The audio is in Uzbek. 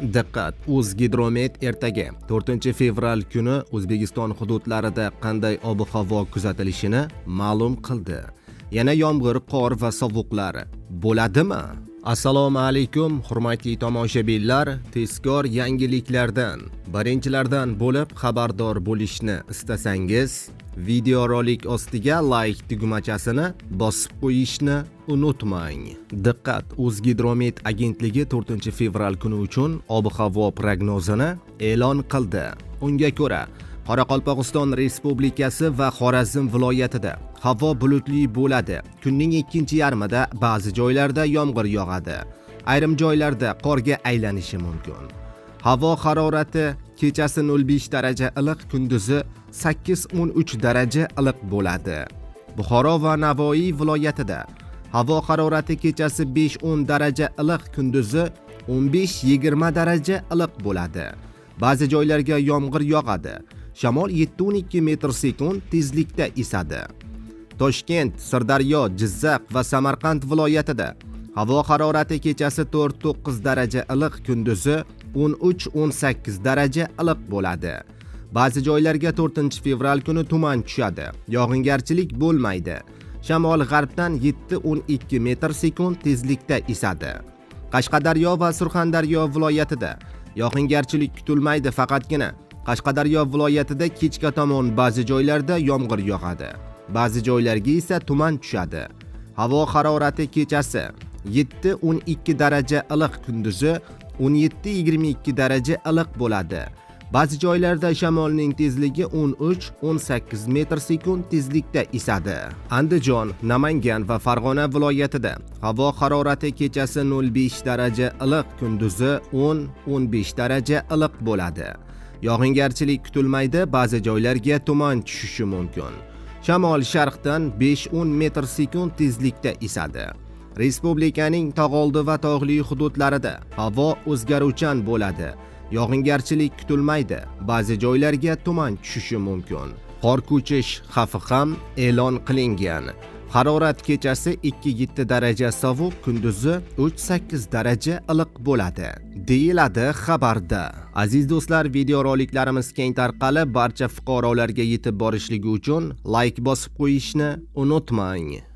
Diqqat! O'zgidromet ertaga, 4-fevral kuni O'zbekiston hududlarida qanday ob-havo kuzatilishini ma'lum qildi. Yana yomg'ir, qor va sovuqlar bo'ladimi? Assalomu alaykum, hurmatli tomoshabinlar. Tezkor yangiliklardan birinchilardan bo'lib xabardor bo'lishni istasangiz, videorolik ostiga like tugmachasini bosib qo'yishni unutmang. Diqqat! O'zgidromet agentligi 4-fevral kuni uchun ob-havo prognozini e'lon qildi. Unga ko'ra, Qoraqalpog'iston Respublikasi va Xorazm viloyatida havo bulutli bo'ladi. Kunning ikkinchi yarmida ba'zi joylarda yomg'ir yog'adi. Ayrim joylarda qorga aylanishi mumkin. Havo harorati kechasi 0,5 daraja iliq, kunduzi 8-13 daraja iliq bo'ladi. Buxoro va Navoiy viloyatida havo harorati kechasi 5-10 daraja iliq, kunduzi 15-20 daraja iliq bo'ladi. Ba'zi joylarga yomg'ir yog'adi. Shamol 7-12 metr sekund tezlikda esadi. Toshkent, Sirdaryo, Jizzax va Samarqand viloyatida havo harorati kechasi 4-9 daraja iliq, kunduzi 13-18 daraja iliq bo'ladi. Ba'zi joylarga 4-fevral kuni tuman tushadi. Yog'ingarchilik bo'lmaydi. Shamol g'arbdan 7-12 metr sekund tezlikda esadi. Qashqadaryo va Surxondaryo viloyatida yog'ingarchilik kutilmaydi, faqatgina Qashqadaryo viloyatida kechga tomon ba'zi joylarda yomg'ir yog'adi. Ba'zi joylarga esa tuman tushadi. Havo harorati kechasi 7-12 daraja iliq, kunduzi 17-22 daraja iliq bo'ladi. Ba'zi joylarda shamolning tezligi 13-18 metr sekund tezlikda esadi. Andijon, Namangan va Farg'ona viloyatida havo harorati kechasi 0,5 daraja iliq, kunduzi 10-15 daraja iliq bo'ladi. Yog'ingarchilik kutilmaydi, ba'zi joylarga tuman tushishi mumkin. Shamol sharqdan 5-10 metr sekund tezlikda esadi. Respublikaning tog'oldi va tog'li hududlarida havo o'zgaruvchan bo'ladi. Yog'ingarchilik kutilmaydi. Ba'zi joylarga tuman tushishi mumkin. Qor ko'chish xavfi ham e'lon qilingan. Harorat kechasi 2-7 daraja sovuq, kunduzi 3-8 daraja iliq bo'ladi, deyiladi xabarda. Aziz do'stlar, videoroliklarimiz keng tarqalib, barcha fuqarolarga yetib borishligi uchun like bosib qo'yishni unutmang.